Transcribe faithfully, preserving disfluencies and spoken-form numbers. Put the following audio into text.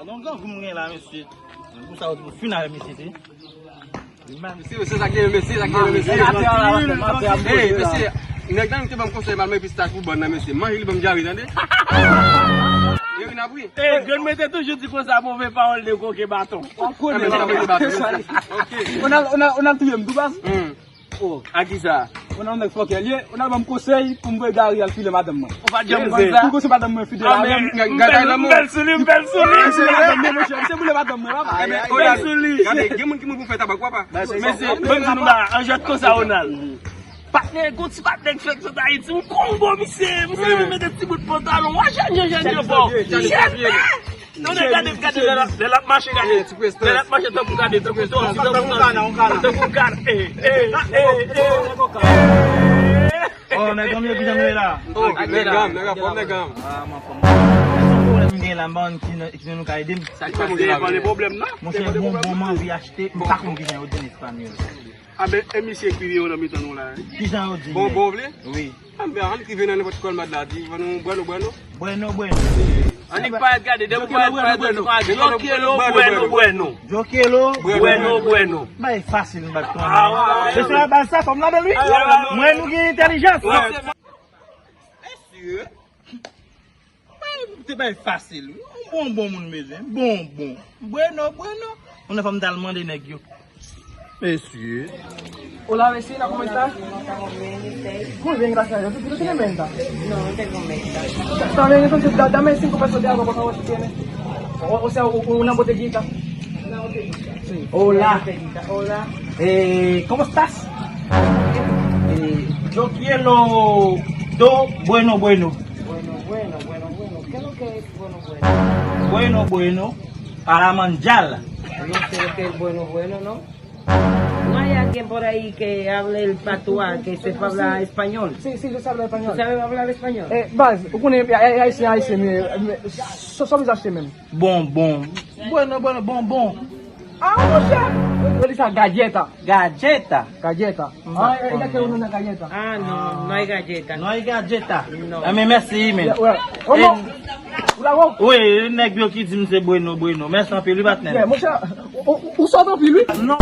Donk, grangou m gen la, mesye. Pou sa, ou fin avè mesye, te. Mesye, mesye, sa k gen, mesye, sa k gen, mesye. Hey, mesye, nèg la, nou te ban m konsèy, m al manje pistach pou bann nan, mesye. Manje li ban m dyare, tande. Wi, n ap ri. Hey, grann mwen te toujou di konsa, move pawòl de koke baton. Ou konnen. Move baton, mesye. Ok. On a, on a, on a touye m, tou baz. Hmm. Oh. A ki sa? On a nèg fòkè l ye, on a ban m konsèy pou m voye Gary al file madanm mwen. Ou pa t janm konn sa? Pou konsèy madanm mwen fidèl avè m. M bèl sou li, m bèl sou li. Se madanm mwen, monchè, se boule madanm mwen, papa. M bèl sou li. Gade, gen moun ki mouri pou fè tabak, papa. Mesye, ban m di nou ba, an jwèt konsa, Ronald. Patnè, gon ti patnè k fèk sot Ayiti, yon Kongo, misye, misye vin mete ti bout pantalon, wa jèn, jèn, jèn, jèn, bò. Jèn, non, men gade, gade, lè l ap, lè l ap mache, gade. Lè l ap mache, tankou gade, tankou, tankou, tankou, tankou gade. Eh, eh, eh, eh, eh. Oh, nèg anm yo, kijan nou ye la? Oh, nèg anm, nèg anm, nèg anm. Ah, m anfòm. Se yon pwoblèm m gen la, m pa konn ki, kijan nou ka ede m. Sa k pase la, pale pwoblèm nan? Monchè, bon, bon, m anvi achte, m pa konn kijan yo di l an espanyòl. A ben, e misye ekri yo nan mitan nou la, wi. Kijan yo di? Bon, bon, vle? Wi. A ben, ann ekri nan nenpòt kòl mad la, di, ban nou, bwè nou, bwè nou. Bueno, bueno. Annik parèt gade, depi parèt, parèt, yo quiero, bueno, bueno. Yo quiero, bueno, bueno. Bay fasil, m bat konn. Ah, ouais. Se sa, bay sa, fòm la bèl, wi. Mwen, nou gen entèlijans. Mesye. Bay, te bay fasil, wi. Yon bon, bon moun bezwen. Bon, bon. Bueno, bueno. Moun nan fòm t al mande nèg yo. Mesye. Hola, vecina, ¿cómo está? Muy bien, gracias a Dios. ¿Tú, tú tienes menta? No, no tengo menta. Está bien, entonces da- dame cinco pesos de agua, por favor, si tienes. O, o sea, u- una botellita. Sí. Hola. Una botellita. Hola. Eh, ¿cómo estás? Eh, yo quiero dos bueno, bueno. Bueno, bueno, bueno, bueno. ¿Qué es lo que es bueno, bueno? Bueno, bueno. Para manjar. No sé lo que es bueno, bueno, ¿no? No hay alguien por ahí que hable el patuá, que sepa hablar español. Sí, sí, yo sé hablar español. ¿Tú sabes hablar español? Eh, baz, ou konnen, eh, eh, ayisyen, ayisyen, men, men, sò, sò bizaj se menm. Bon, bon. Bueno, bueno, bon, bon. Ah, monchè! Yo di sa galleta. Galleta. Galleta. Ah, eh, eh, que uno una galleta. Ah, no, no hay galleta. No hay galleta. No. Ah, men mèsi, men. Yeah, well, vamos. Wi, nèg yo ki di m se bueno, bueno. Mèsi anpil, wi, patnè. Yeah, monchè, ou, ou, ou sòt anpil, wi. Non.